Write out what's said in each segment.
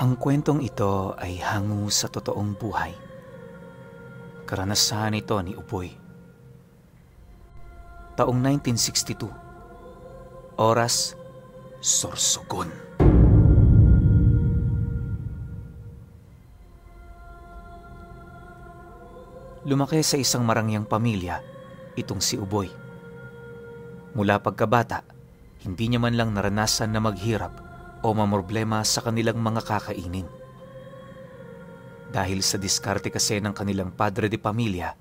Ang kwentong ito ay hango sa totoong buhay. Karanasan ito ni Uboy. Taong 1962. Oras, Sorsogon. Lumaki sa isang marangyang pamilya itong si Uboy. Mula pagkabata, hindi niya man lang naranasan na maghirap o mamroblema sa kanilang mga kakainin. Dahil sa diskarte kasi ng kanilang padre de pamilya,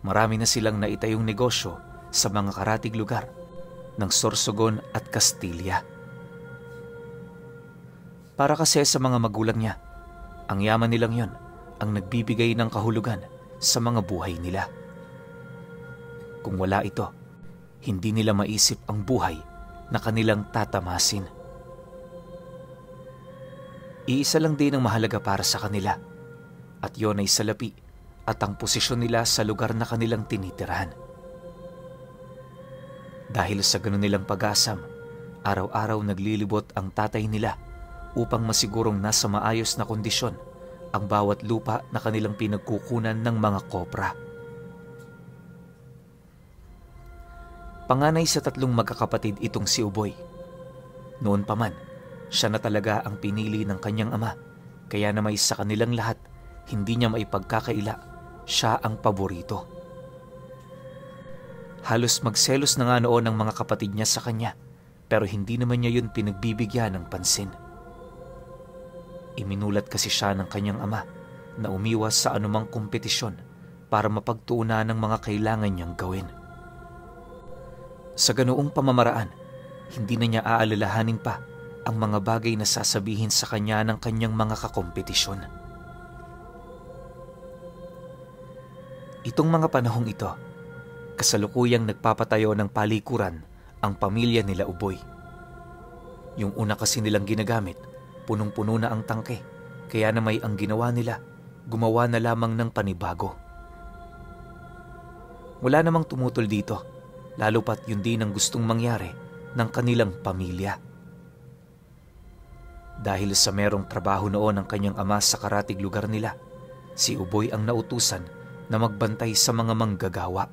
marami na silang naitayong negosyo sa mga karatig lugar ng Sorsogon at Castilla. Para kasi sa mga magulang niya, ang yaman nilang yon ang nagbibigay ng kahulugan sa mga buhay nila. Kung wala ito, hindi nila maisip ang buhay na kanilang tatamasin. Iisa lang din ang mahalaga para sa kanila, at yon ay salapi at ang posisyon nila sa lugar na kanilang tinitirahan. Dahil sa ganun nilang pag-asam, araw-araw naglilibot ang tatay nila upang masigurong nasa maayos na kondisyon ang bawat lupa na kanilang pinagkukunan ng mga kopra. Panganay sa 3 magkakapatid itong si Uboy. Noon pa man, siya na talaga ang pinili ng kanyang ama, kaya na may sa kanilang lahat, hindi niya maipagkakaila, siya ang paborito. Halos magselos na nga noon ang mga kapatid niya sa kanya, pero hindi naman niya yun pinagbibigyan ng pansin. Iminulat kasi siya ng kanyang ama na umiwas sa anumang kompetisyon para mapagtuunan ng mga kailangan niyang gawin. Sa ganoong pamamaraan, hindi na niya aalalahanin pa ang mga bagay na sasabihin sa kanya ng kanyang mga kakompetisyon. Itong mga panahong ito, kasalukuyang nagpapatayo ng palikuran ang pamilya nila Uboy. Yung una kasi nilang ginagamit, punong-puno na ang tangke, kaya na may ang ginawa nila, gumawa na lamang ng panibago. Wala namang tumutol dito, lalo pat yun din ang gustong mangyari ng kanilang pamilya. Dahil sa merong trabaho noon ng kanyang ama sa karatig lugar nila, si Uboy ang nautusan na magbantay sa mga manggagawa.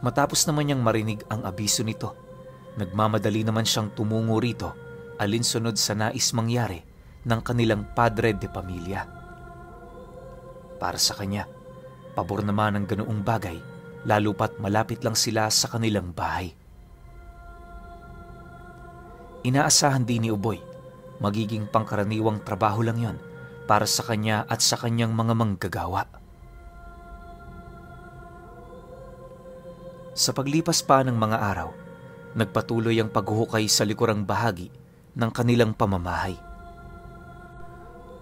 Matapos naman niyang marinig ang abiso nito, nagmamadali naman siyang tumungo rito alinsunod sa nais mangyari ng kanilang padre de pamilya. Para sa kanya, pabor naman ang ganoong bagay, lalo pat malapit lang sila sa kanilang bahay. Inaasahan din ni Uboy, magiging pangkaraniwang trabaho lang yon para sa kanya at sa kanyang mga manggagawa. Sa paglipas pa ng mga araw, nagpatuloy ang paghuhukay sa likurang bahagi ng kanilang pamamahay.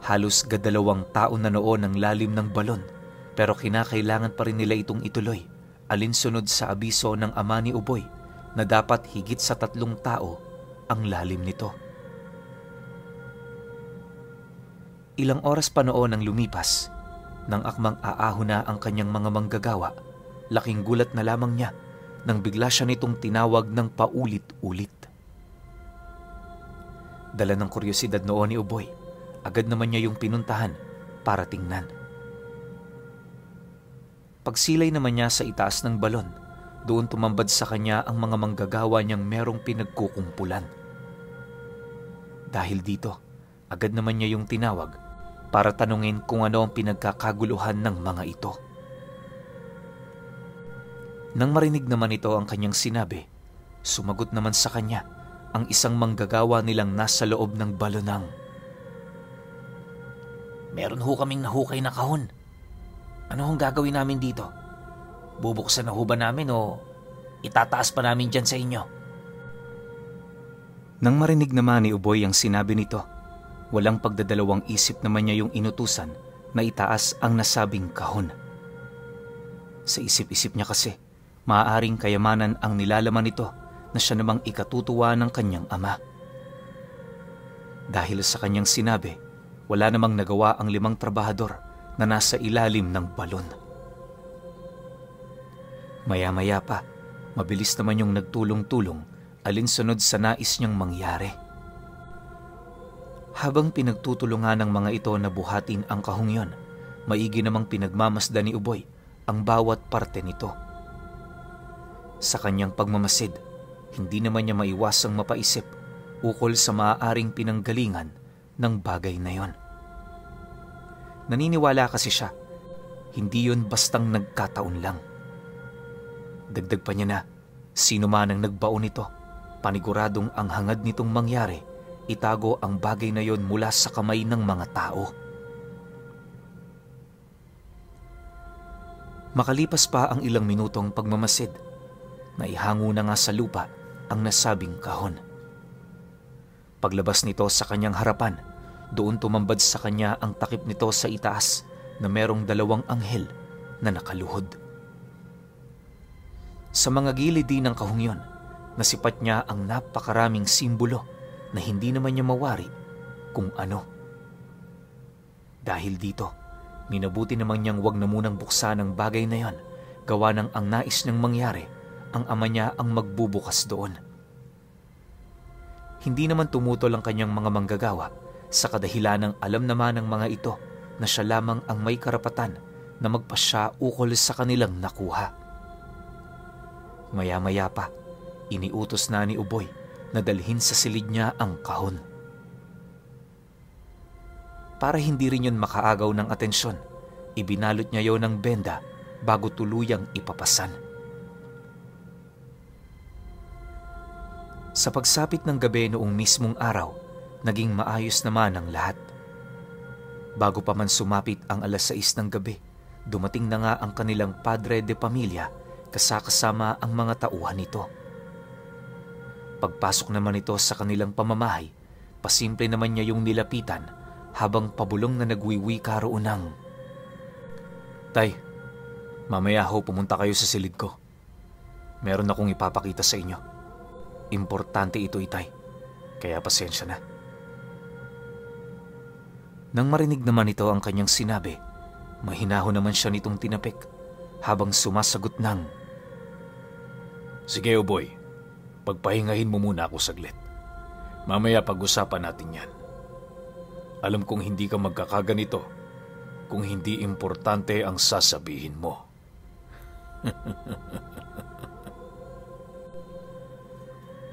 Halos 2 taon na noon ang lalim ng balon, pero kinakailangan pa rin nila itong ituloy alinsunod sa abiso ng ama ni Uboy na dapat higit sa 3 tao ang lalim nito. Ilang oras pa noon ang lumipas, nang akmang aahon na ang kanyang mga manggagawa, laking gulat na lamang niya nang bigla siya nitong tinawag ng paulit-ulit. Dala ng kuryosidad noon ni Uboy, agad naman niya yung pinuntahan para tingnan. Pagsilay naman niya sa itaas ng balon, doon tumambad sa kanya ang mga manggagawa niyang merong pinagkukumpulan. Dahil dito, agad naman niya yung tinawag para tanungin kung ano ang pinagkakaguluhan ng mga ito. Nang marinig naman ito ang kanyang sinabi, sumagot naman sa kanya ang isang manggagawa nilang nasa loob ng balonang. "Meron ho kaming nahukay na kahon. Ano hong gagawin namin dito? Bubuksan na ho ba namin o itataas pa namin dyan sa inyo?" Nang marinig naman ni Uboy ang sinabi nito, walang pagdadalawang isip naman niya yung inutusan na itaas ang nasabing kahon. Sa isip-isip niya kasi, maaaring kayamanan ang nilalaman nito na siya namang ikatutuwa ng kanyang ama. Dahil sa kanyang sinabi, wala namang nagawa ang 5 trabahador na nasa ilalim ng balon. Maya-maya pa, mabilis naman yung nagtulong-tulong alinsunod sa nais niyang mangyari. Habang pinagtutulungan ng mga ito na buhatin ang kahong yon, maigi namang pinagmamasdan ni Uboy ang bawat parte nito. Sa kanyang pagmamasid, hindi naman niya maiwasang mapaisip ukol sa maaaring pinanggalingan ng bagay na yon. Naniniwala kasi siya, hindi yon bastang nagkataon lang. Dagdag pa niya na, sino man ang nagbaon nito, paniguradong ang hangad nitong mangyari, itago ang bagay na yon mula sa kamay ng mga tao. Makalipas pa ang ilang minutong pagmamasid, naihango na nga sa lupa ang nasabing kahon. Paglabas nito sa kanyang harapan, doon tumambad sa kanya ang takip nito sa itaas na merong 2 anghel na nakaluhod. Sa mga gilid din ng kahong yon, nasipat niya ang napakaraming simbolo na hindi naman niya mawari kung ano. Dahil dito, minabuti naman niyang wag na munang buksan ang bagay na yon, gawa ng ang nais niyang mangyari, ang ama niya ang magbubukas doon. Hindi naman tumutol ang kanyang mga manggagawa sa kadahilanang alam naman ng mga ito na siya lamang ang may karapatan na magpasya ukol sa kanilang nakuha. Maya-maya pa, iniutos na ni Uboy na dalhin sa silid niya ang kahon. Para hindi rin yun makaagaw ng atensyon, ibinalot niya yon ng benda bago tuluyang ipapasan. Sa pagsapit ng gabi noong mismong araw, naging maayos naman ang lahat. Bago pa man sumapit ang 6:00 ng gabi, dumating na nga ang kanilang padre de pamilya kasama ang mga tauhan nito. Pagpasok naman ito sa kanilang pamamahay, pasimple naman niya yung nilapitan habang pabulong na nagwiwika roon ng, "Tay, mamaya ho pumunta kayo sa silid ko. Meron akong ipapakita sa inyo. Importante ito, itay, kaya pasensya na." Nang marinig naman ito ang kanyang sinabi, mahinaho naman siya nitong tinapik habang sumasagot ng, "Sige, Uboy, pagpahingahin mo muna ako saglit. Mamaya pag-usapan natin yan. Alam kong hindi ka magkakaganito kung hindi importante ang sasabihin mo."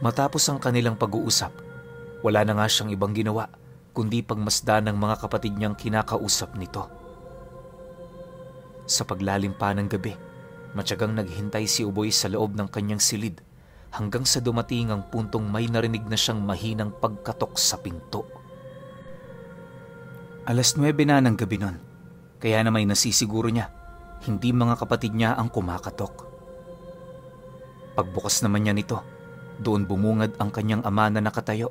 Matapos ang kanilang pag-uusap, wala na nga siyang ibang ginawa kundi pagmasdan ng mga kapatid niyang kinakausap nito. Sa paglalim pa ng gabi, matyagang naghintay si Uboy sa loob ng kanyang silid hanggang sa dumating ang puntong may narinig na siyang mahinang pagkatok sa pinto. 9:00 na ng gabi nun, kaya na may nasisiguro niya, hindi mga kapatid niya ang kumakatok. Pagbukas naman niya nito, doon bumungad ang kanyang ama na nakatayo,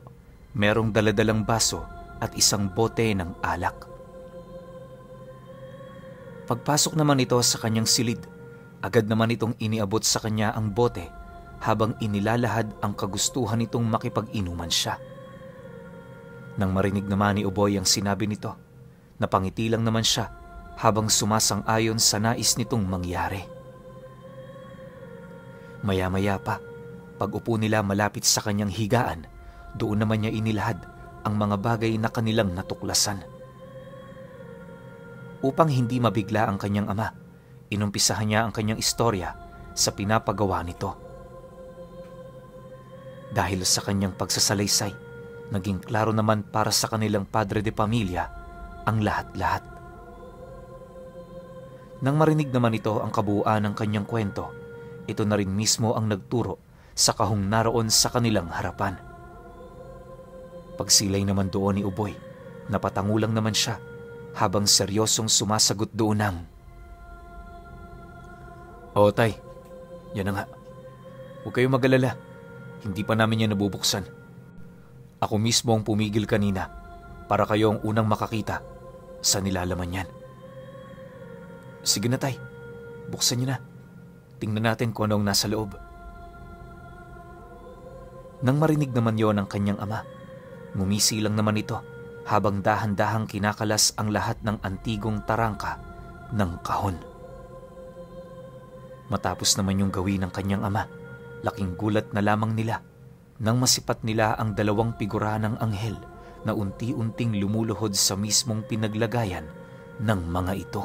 merong daladalang baso at isang bote ng alak. Pagpasok naman ito sa kanyang silid, agad naman itong iniabot sa kanya ang bote habang inilalahad ang kagustuhan nitong makipag-inuman siya. Nang marinig naman ni Uboy ang sinabi nito, napangiti lang naman siya habang sumasang-ayon sa nais nitong mangyari. Maya-maya pa, pag-upo nila malapit sa kanyang higaan, doon naman niya inilahad ang mga bagay na kanilang natuklasan. Upang hindi mabigla ang kanyang ama, inumpisahan niya ang kanyang istorya sa pinapagawa nito. Dahil sa kanyang pagsasalaysay, naging klaro naman para sa kanilang padre de pamilya ang lahat-lahat. Nang marinig naman ito ang kabuuan ng kanyang kwento, ito na rin mismo ang nagturo sa kahong naroon sa kanilang harapan. Pagsilay naman doon ni Uboy, napatangulang naman siya habang seryosong sumasagot doon ng, "Oo, tay, yan na nga. Huwag kayong mag-alala, hindi pa namin yan nabubuksan. Ako mismo ang pumigil kanina para kayo ang unang makakita sa nilalaman yan. Sige na, tay, buksan niyo na. Tingnan natin kung anong nasa loob." Nang marinig naman yon ng kanyang ama, ngumisi lang naman ito habang dahan-dahang kinakalas ang lahat ng antigong tarangka ng kahon. Matapos naman yung gawin ng kanyang ama, laking gulat na lamang nila nang masipat nila ang 2 figura ng anghel na unti-unting lumuluhod sa mismong pinaglagayan ng mga ito.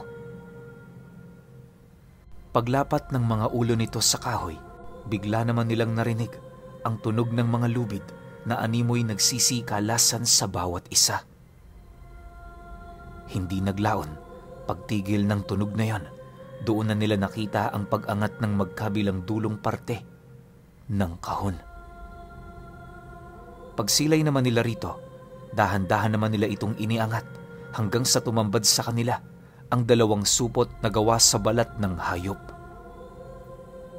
Paglapat ng mga ulo nito sa kahoy, bigla naman nilang narinig ang tunog ng mga lubid na animoy nagsisikalasan sa bawat isa. Hindi naglaon, pagtigil ng tunog na yon, doon na nila nakita ang pag-angat ng magkabilang dulong parte ng kahon. Pagsilay naman nila rito, dahan-dahan naman nila itong iniangat hanggang sa tumambad sa kanila ang dalawang supot na gawa sa balat ng hayop.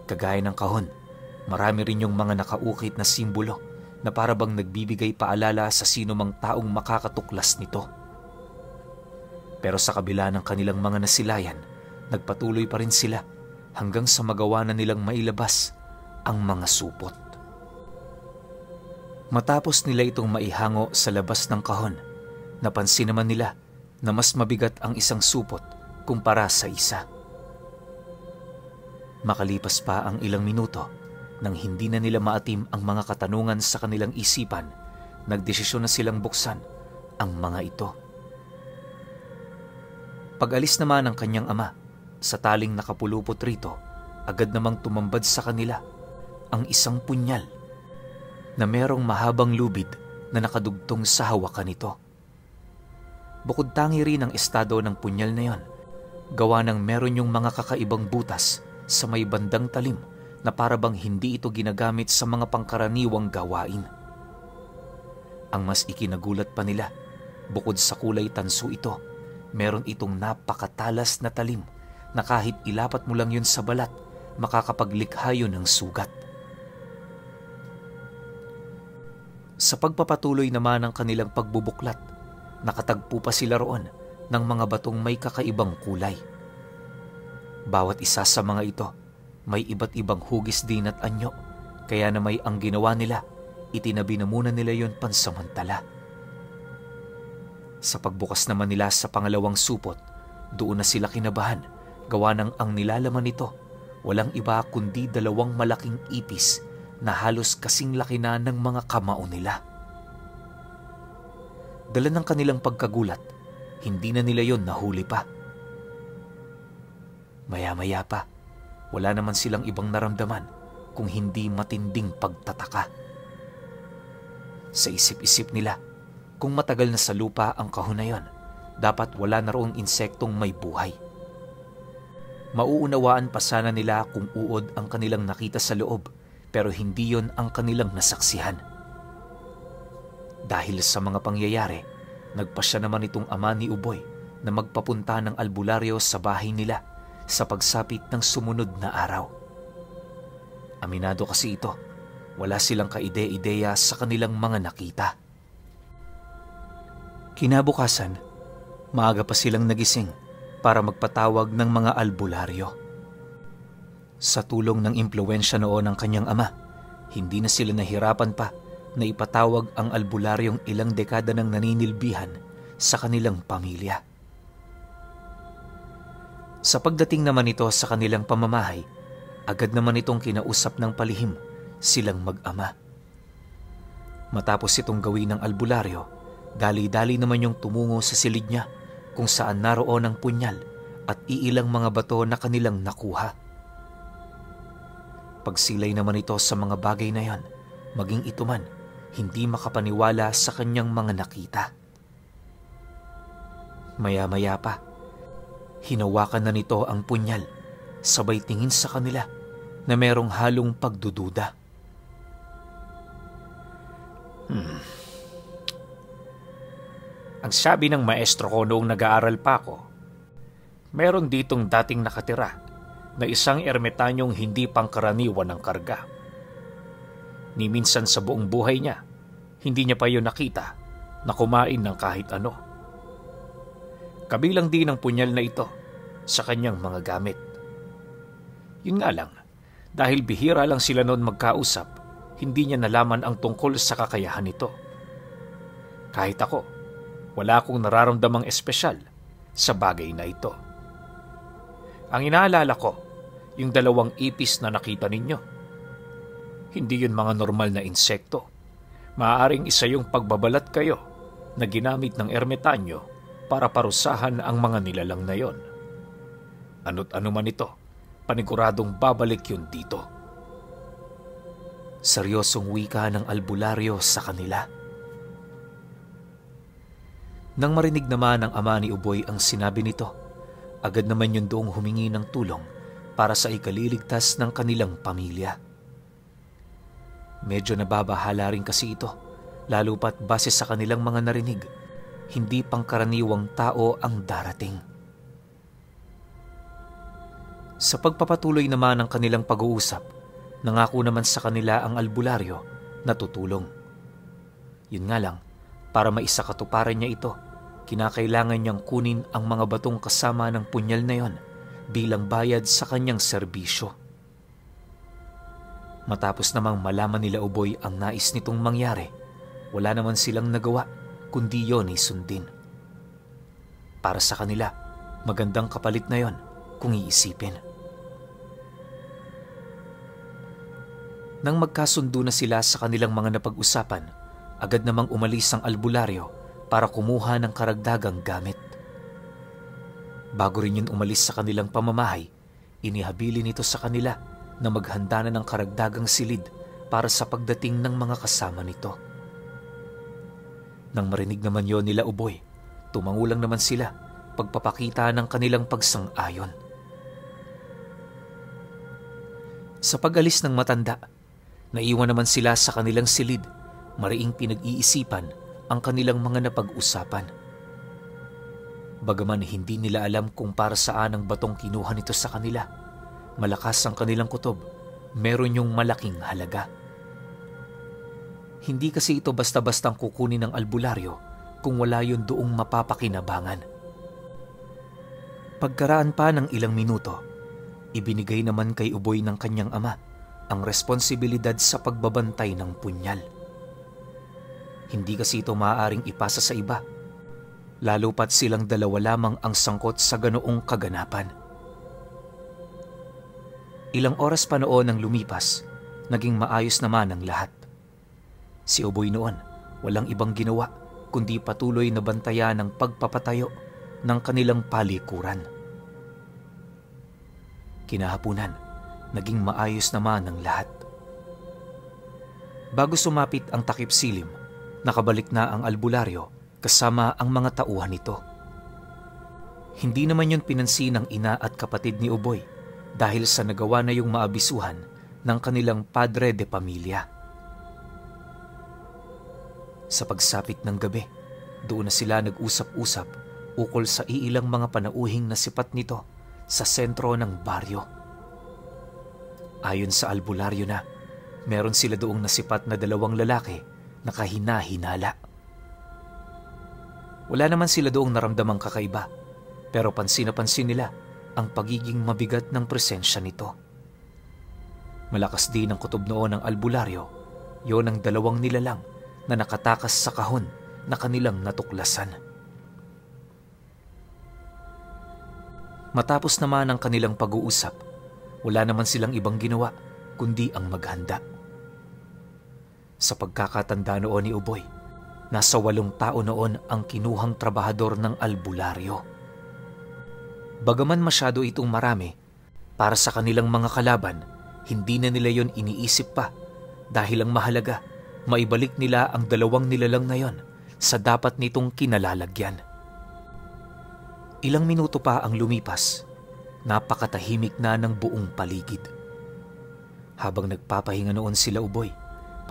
Kagaya ng kahon, marami rin yung mga nakaukit na simbolo na para bang nagbibigay paalala sa sino mang taong makakatuklas nito. Pero sa kabila ng kanilang mga nasilayan, nagpatuloy pa rin sila hanggang sa magawa na nilang mailabas ang mga supot. Matapos nila itong maihango sa labas ng kahon, napansin naman nila na mas mabigat ang isang supot kumpara sa isa. Makalipas pa ang ilang minuto, nang hindi na nila maatim ang mga katanungan sa kanilang isipan, nagdesisyon na silang buksan ang mga ito. Pag-alis naman ng kanyang ama, sa taling nakapulupot rito, agad namang tumambad sa kanila ang isang punyal na merong mahabang lubid na nakadugtong sa hawakan nito. Bukod tangi rin ang estado ng punyal na yon, gawa ng meron yung mga kakaibang butas sa may bandang talim na para bang hindi ito ginagamit sa mga pangkaraniwang gawain. Ang mas ikinagulat pa nila, bukod sa kulay tanso ito, meron itong napakatalas na talim na kahit ilapat mo lang yun sa balat, makakapaglikha yun ng sugat. Sa pagpapatuloy naman ng kanilang pagbubuklat, nakatagpo pa sila roon ng mga batong may kakaibang kulay. Bawat isa sa mga ito, may iba't ibang hugis din at anyo, kaya na may ang ginawa nila, itinabi na muna nila yun pansamantala. Sa pagbukas naman nila sa pangalawang supot, doon na sila kinabahan, gawa ng ang nilalaman nito, walang iba kundi dalawang malaking ipis na halos kasing laki na ng mga kamao nila. Dala ng kanilang pagkagulat, hindi na nila yon nahuli pa. Maya-maya pa, wala naman silang ibang naramdaman kung hindi matinding pagtataka. Sa isip-isip nila, kung matagal na sa lupa ang kahon na yon, dapat wala na roong insektong may buhay. Mauunawaan pa sana nila kung uod ang kanilang nakita sa loob, pero hindi yon ang kanilang nasaksihan. Dahil sa mga pangyayari, nagpasya naman itong ama ni Uboy na magpapunta ng albularyo sa bahay nila sa pagsapit ng sumunod na araw. Aminado kasi ito, wala silang kaide-ideya sa kanilang mga nakita. Kinabukasan, maaga pa silang nagising para magpatawag ng mga albularyo. Sa tulong ng impluwensya noon ng kanyang ama, hindi na sila nahirapan pa na ipatawag ang albularyong ilang dekada nang naninilbihan sa kanilang pamilya. Sa pagdating naman ito sa kanilang pamamahay, agad naman itong kinausap ng palihim silang mag-ama. Matapos itong gawin ng albularyo, dali-dali naman yung tumungo sa silid niya kung saan naroon ang punyal at iilang mga bato na kanilang nakuha. Pagsilay naman ito sa mga bagay na yan, maging ito man, hindi makapaniwala sa kanyang mga nakita. Maya-maya pa, hinawakan na nito ang punyal, sabay tingin sa kanila na merong halong pagdududa. Ang sabi ng maestro ko noong nag-aaral pa ako, meron ditong dating nakatira na isang ermitanyong hindi pangkaraniwan ng karga. Ni minsan sa buong buhay niya, hindi niya pa yun nakita na kumain ng kahit ano. Kabilang din ang punyal na ito sa kanyang mga gamit. Yun nga lang, dahil bihira lang sila noon magkausap, hindi niya nalaman ang tungkol sa kakayahan nito. Kahit ako, wala akong nararamdamang espesyal sa bagay na ito. Ang inaalala ko, yung dalawang ipis na nakita ninyo. Hindi yun mga normal na insekto. Maaaring isa yung pagbabalat kayo na ginamit ng ermitanyo para parusahan ang mga nilalang na yon. Ano't ano man ito, paniguradong babalik yun dito. Seryosong wika ng albularyo sa kanila. Nang marinig naman ng ama ni Uboy ang sinabi nito, agad naman yun doong humingi ng tulong para sa ikaliligtas ng kanilang pamilya. Medyo nababahala rin kasi ito, lalo pat base sa kanilang mga narinig, hindi pangkaraniwang tao ang darating. Sa pagpapatuloy naman ng kanilang pag-uusap, nangako naman sa kanila ang albularyo na tutulong. Yun nga lang, para maisakatuparan niya ito, kinakailangan niyang kunin ang mga batong kasama ng punyal na yon bilang bayad sa kanyang serbisyo. Matapos namang malaman nila Uboy ang nais nitong mangyari, wala naman silang nagawa kundi yon ay sundin. Para sa kanila, magandang kapalit na yon kung iisipin. Nang magkasundo na sila sa kanilang mga napag-usapan, agad namang umalis ang albularyo para kumuha ng karagdagang gamit. Bago rin yun umalis sa kanilang pamamahay, inihabilin ito sa kanila na maghanda na ng karagdagang silid para sa pagdating ng mga kasama nito. Nang marinig naman yon nila Uboy, tumangulang naman sila pagpapakita ng kanilang pagsang-ayon. Sa pag-alis ng matanda, naiwan naman sila sa kanilang silid, mariing pinag-iisipan ang kanilang mga napag-usapan. Bagaman hindi nila alam kung para saan ang batong kinuha nito sa kanila, malakas ang kanilang kutob, meron yung malaking halaga. Hindi kasi ito basta-bastang kukunin ng albularyo kung wala yun doong mapapakinabangan. Pagkaraan pa ng ilang minuto, ibinigay naman kay Uboy ng kanyang ama ang responsibilidad sa pagbabantay ng punyal. Hindi kasi ito maaaring ipasa sa iba, lalo pat silang dalawa lamang ang sangkot sa ganoong kaganapan. Ilang oras pa noon ang lumipas, naging maayos naman ang lahat. Si Uboy noon, walang ibang ginawa kundi patuloy na bantayan ang pagpapatayo ng kanilang palikuran. Kinahapunan, naging maayos naman ang lahat. Bago sumapit ang takip silim, nakabalik na ang albularyo kasama ang mga tauhan nito. Hindi naman yun pinansin ng ina at kapatid ni Uboy dahil sa nagawa na yung maabisuhan ng kanilang padre de pamilya. Sa pagsapit ng gabi, doon na sila nag-usap-usap ukol sa iilang mga panauhing nasipat nito sa sentro ng baryo. Ayon sa albularyo na, meron sila doong nasipat na 2 lalaki na kahina-hinala. Wala naman sila doong naramdamang kakaiba, pero pansin na pansin nila ang pagiging mabigat ng presensya nito. Malakas din ang kutob noon ng albularyo, yon ang 2 nilalang na nakatakas sa kahon na kanilang natuklasan. Matapos naman ang kanilang pag-uusap, wala naman silang ibang ginawa kundi ang maghanda. Sa pagkakatanda noon ni Uboy, nasa 8 tao noon ang kinuhang trabahador ng albularyo. Bagaman masyado itong marami, para sa kanilang mga kalaban, hindi na nila yon iniisip pa dahil ang mahalaga, maibalik nila ang 2 nilalang na yon sa dapat nitong kinalalagyan. Ilang minuto pa ang lumipas, napakatahimik na ng buong paligid. Habang nagpapahinga noon sila Uboy,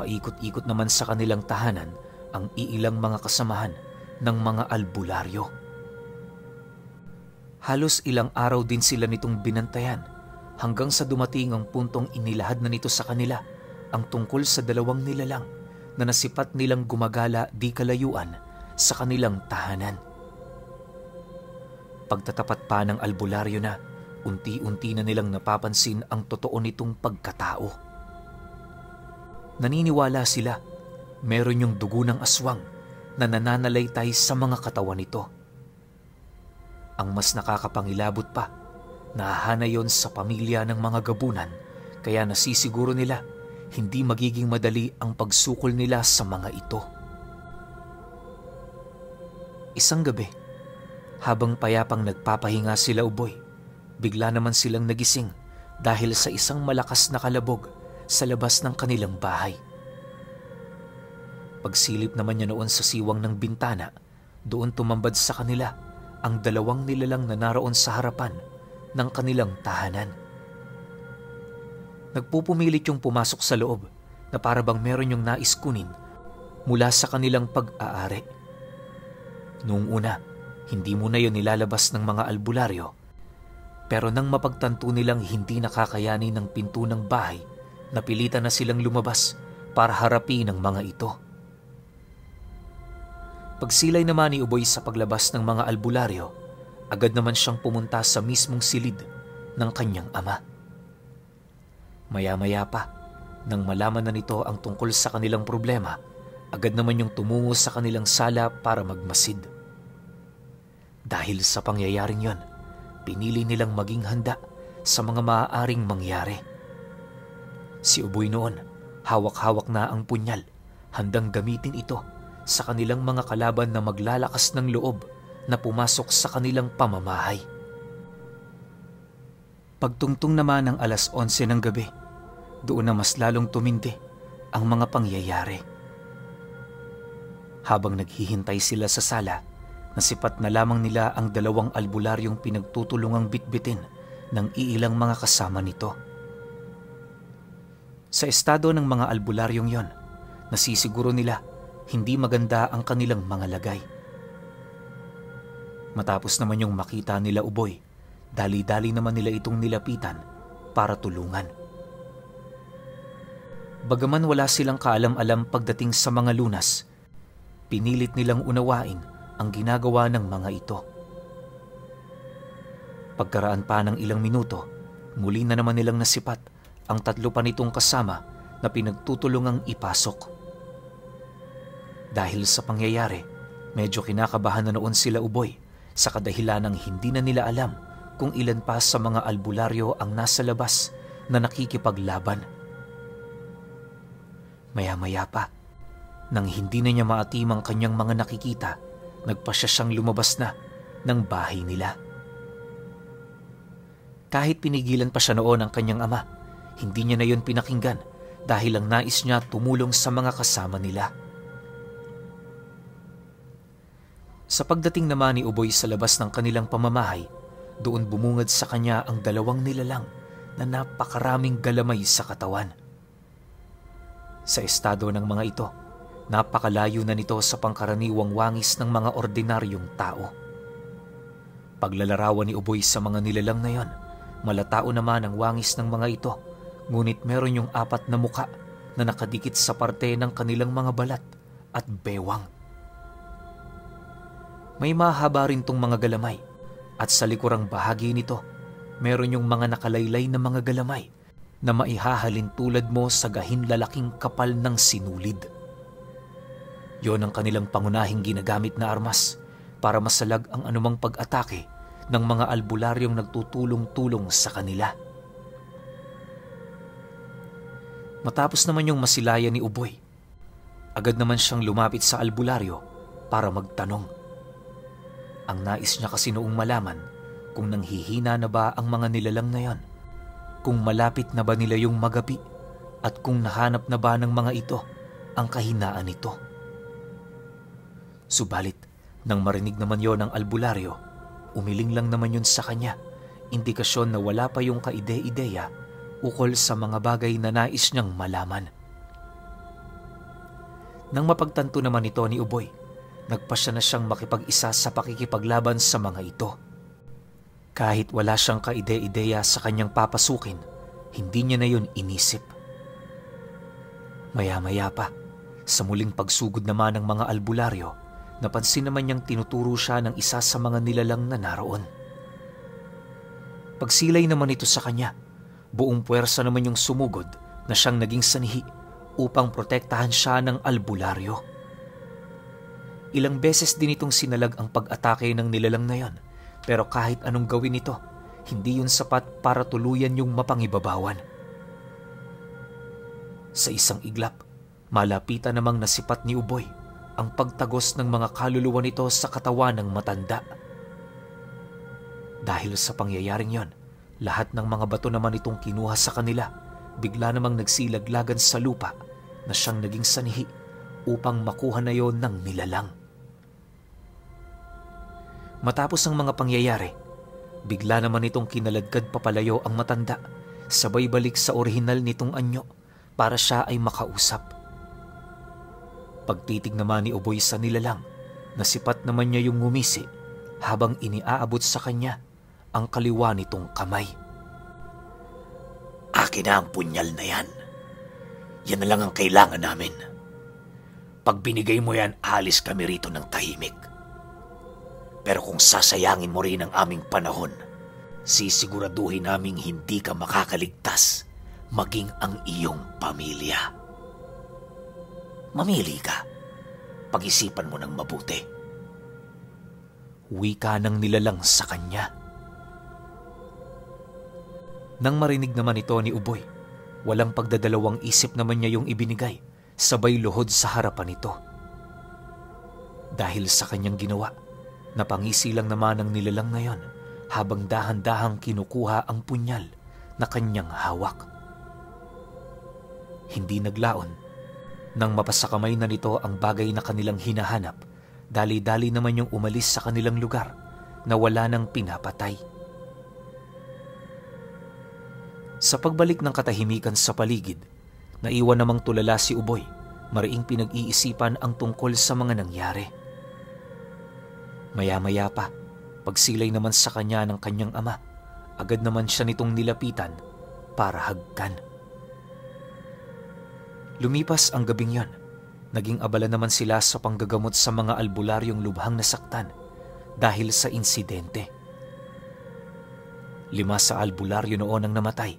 paikot-ikot naman sa kanilang tahanan ang iilang mga kasamahan ng mga albularyo. Halos ilang araw din sila nitong binantayan hanggang sa dumating ang puntong inilahad na nito sa kanila ang tungkol sa 2 nilalang na nasipat nilang gumagala di kalayuan sa kanilang tahanan. Pagtatapat pa ng albularyo na, unti-unti na nilang napapansin ang totoo nitong pagkatao. Naniniwala sila, meron yung dugo ng aswang na nananalaytay sa mga katawan nito. Ang mas nakakapangilabot pa, nahahana yon sa pamilya ng mga gabunan, kaya nasisiguro nila hindi magiging madali ang pagsukol nila sa mga ito. Isang gabi, habang payapang nagpapahinga sila Uboy, bigla naman silang nagising dahil sa isang malakas na kalabog sa labas ng kanilang bahay. Pagsilip naman niya noon sa siwang ng bintana, doon tumambad sa kanila ang dalawang nilalang na naroon sa harapan ng kanilang tahanan. Nagpupumilit yung pumasok sa loob na para bang meron yung nais kunin mula sa kanilang pag-aari. Noong una, hindi muna yun nilalabas ng mga albularyo, pero nang mapagtanto nilang hindi nakakayanin ng pinto ng bahay, napilitan na silang lumabas para harapin ang mga ito. Pagsilay naman ni Uboy sa paglabas ng mga albularyo, agad naman siyang pumunta sa mismong silid ng kanyang ama. Maya-maya pa, nang malaman na nito ang tungkol sa kanilang problema, agad naman yung tumungo sa kanilang sala para magmasid. Dahil sa pangyayaring yon, pinili nilang maging handa sa mga maaaring mangyari. Si Uboy noon, hawak-hawak na ang punyal, handang gamitin ito sa kanilang mga kalaban na maglalakas ng loob na pumasok sa kanilang pamamahay. Pagtungtong naman ng 11:00 ng gabi, doon na mas lalong tumindi ang mga pangyayari. Habang naghihintay sila sa sala, nasipat na lamang nila ang dalawang albularyong pinagtutulungang bitbitin ng iilang mga kasama nito. Sa estado ng mga albularyong yon, nasisiguro nila hindi maganda ang kanilang mga lagay. Matapos naman yung makita nila Uboy, dali-dali naman nila itong nilapitan para tulungan. Bagaman wala silang kaalam-alam pagdating sa mga lunas, pinilit nilang unawain ang ginagawa ng mga ito. Pagkaraan pa ng ilang minuto, muli na naman nilang nasipat ang 3 pa nitong kasama na pinagtutulungang ipasok. Dahil sa pangyayari, medyo kinakabahan na noon sila Uboy sa kadahilanang hindi na nila alam kung ilan pa sa mga albularyo ang nasa labas na nakikipaglaban. Maya-maya pa, nang hindi na niya maatim ang kanyang mga nakikita, nagpasya siyang lumabas na ng bahay nila. Kahit pinigilan pa siya noon ang kanyang ama, hindi niya na yun pinakinggan dahil ang nais niya tumulong sa mga kasama nila. Sa pagdating naman ni Uboy sa labas ng kanilang pamamahay, doon bumungad sa kanya ang dalawang nilalang na napakaraming galamay sa katawan. Sa estado ng mga ito, napakalayo na nito sa pangkaraniwang wangis ng mga ordinaryong tao. Paglalarawan ni Uboy sa mga nilalang na yon, malatao naman ang wangis ng mga ito, ngunit meron yung 4 na muka na nakadikit sa parte ng kanilang mga balat at bewang. May mahaba rin tong mga galamay at sa likurang bahagi nito, meron yung mga nakalaylay na mga galamay na maihahalin tulad mo sa gahinlalaking kapal ng sinulid. Yon ang kanilang pangunahing ginagamit na armas para masalag ang anumang pag-atake ng mga albularyong nagtutulong-tulong sa kanila. Matapos naman yung masilayan ni Uboy, agad naman siyang lumapit sa albularyo para magtanong. Ang nais niya kasi noong malaman kung nanghihina na ba ang mga nilalang na yon, kung malapit na ba nila yung magapi at kung nahanap na ba ng mga ito ang kahinaan nito. Subalit, nang marinig naman yon ng albularyo, umiling lang naman yun sa kanya, indikasyon na wala pa yung kaide-ideya ukol sa mga bagay na nais niyang malaman. Nang mapagtanto naman ito ni Uboy, nagpasya na siyang makipag-isa sa pakikipaglaban sa mga ito. Kahit wala siyang kaide-ideya sa kanyang papasukin, hindi niya na yun inisip. Maya-maya pa, sa muling pagsugod naman ng mga albularyo, napansin naman niyang tinuturo siya ng isa sa mga nilalang na naroon. Pagsilay naman ito sa kanya, buong puwersa naman yung sumugod na siyang naging sanhi upang protektahan siya ng albularyo. Ilang beses din itong sinalag ang pag-atake ng nilalang na yon, pero kahit anong gawin ito, hindi yun sapat para tuluyan yung mapangibabawan. Sa isang iglap, malapitan namang nasipat ni Uboy ang pagtagos ng mga kaluluwa nito sa katawan ng matanda. Dahil sa pangyayaring yon, lahat ng mga bato naman itong kinuha sa kanila, bigla namang nagsilaglagan sa lupa na siyang naging sanhi upang makuha na yon ng nilalang. Matapos ang mga pangyayari, bigla naman itong kinaladkad papalayo ang matanda, sabay balik sa orihinal nitong anyo para siya ay makausap. Pagtitig naman ni Uboy sa nilalang, nasipat naman niya yung ngumisi habang iniaabot sa kanya ang kaliwa nitong kamay. Akin na ang punyal na yan. Yan na lang ang kailangan namin. Pag binigay mo yan, alis kami rito ng tahimik. Pero kung sasayangin mo rin ang aming panahon, sisiguraduhin naming hindi ka makakaligtas, maging ang iyong pamilya. Mamili ka. Pag-isipan mo ng mabuti. Wika ng nilalang sa kanya. Nang marinig naman ito ni Uboy, walang pagdadalawang isip naman niya yung ibinigay, sabay luhod sa harapan nito. Dahil sa kanyang ginawa, napangisi lang naman ang nilalang ngayon habang dahan-dahang kinukuha ang punyal na kanyang hawak. Hindi naglaon nang mapasakamay na nito ang bagay na kanilang hinahanap, dali-dali naman yung umalis sa kanilang lugar na wala nang pinapatay. Sa pagbalik ng katahimikan sa paligid, naiwan namang tulala si Uboy, mariing pinag-iisipan ang tungkol sa mga nangyari. Maya-maya pa, pagsilay naman sa kanya ng kanyang ama, agad naman siya nitong nilapitan para hagkan. Lumipas ang gabing yon, naging abala naman sila sa panggagamot sa mga albularyong lubhang nasaktan dahil sa insidente. 5 sa albularyo noon ang namatay,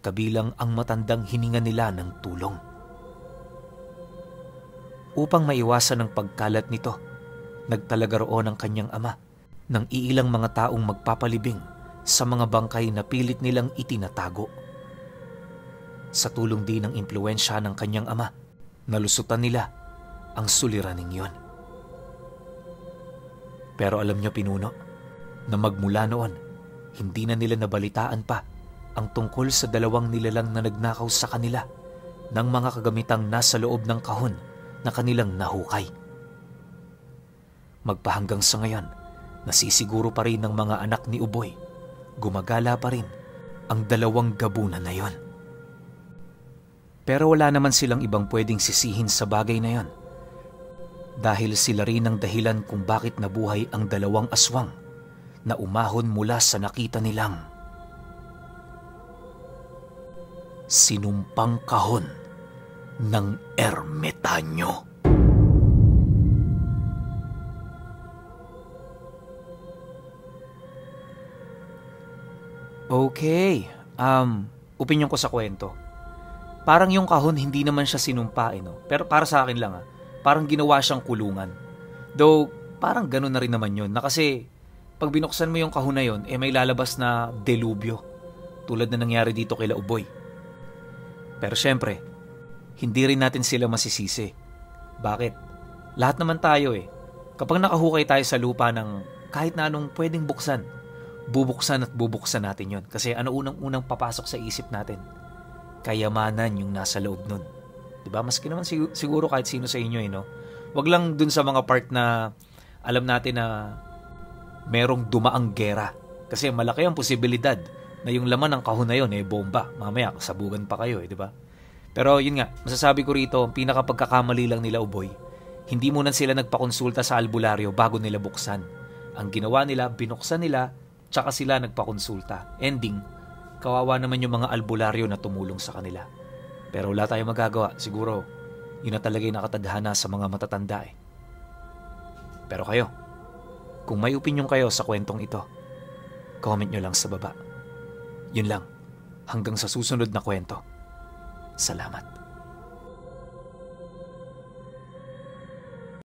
kabilang ang matandang hininga nila ng tulong. Upang maiwasan ang pagkalat nito, nagtalaga roon ang kanyang ama ng iilang mga taong magpapalibing sa mga bangkay na pilit nilang itinatago. Sa tulong din ng impluensya ng kanyang ama, nalusutan nila ang suliraning yon. Pero alam niyo, Pinuno, na magmula noon, hindi na nila nabalitaan pa ang tungkol sa 2 nilalang na nagnakaw sa kanila ng mga kagamitang nasa loob ng kahon na kanilang nahukay. Magpahanggang sa ngayon, nasisiguro pa rin ng mga anak ni Uboy, gumagala pa rin ang 2 gabunan na yon. Pero wala naman silang ibang pwedeng sisihin sa bagay na yon, dahil sila rin ang dahilan kung bakit nabuhay ang 2 aswang na umahon mula sa nakita nilang sinumpang kahon ng ermitanyo. Okay, opinyon ko sa kwento. Parang yung kahon hindi naman siya sinumpa, no? Pero para sa akin lang, parang ginawa siyang kulungan. Though, parang gano'n na rin naman yun. Na kasi, pag binuksan mo yung kahon na yun, may lalabas na delubyo. Tulad na nangyari dito kila Uboy. Pero syempre, hindi rin natin sila masisisi. Bakit? Lahat naman tayo Kapag nakahukay tayo sa lupa ng kahit na anong pwedeng buksan, bubuksan at bubuksan natin yon. Kasi ano unang papasok sa isip natin? Kayamanan yung nasa loob nun. Diba? Maski naman siguro kahit sino sa inyo, no? Wag lang dun sa mga part na alam natin na merong dumaang gera. Kasi malaki ang posibilidad na yung laman ng kahon na yun, bomba. Mamaya, sabugan pa kayo, diba? Pero yun nga, masasabi ko rito, ang pinakapagkakamali lang nila Uboy, hindi muna sila nagpakonsulta sa albularyo bago nila buksan. Ang ginawa nila, binuksan nila, tsaka sila nagpakonsulta. Ending, kawawa naman yung mga albularyo na tumulong sa kanila. Pero wala tayong magagawa. Siguro, yun na talaga yung nakatadhana sa mga matatanda Pero kayo, kung may opinyon kayo sa kwentong ito, comment nyo lang sa baba. Yun lang. Hanggang sa susunod na kwento. Salamat.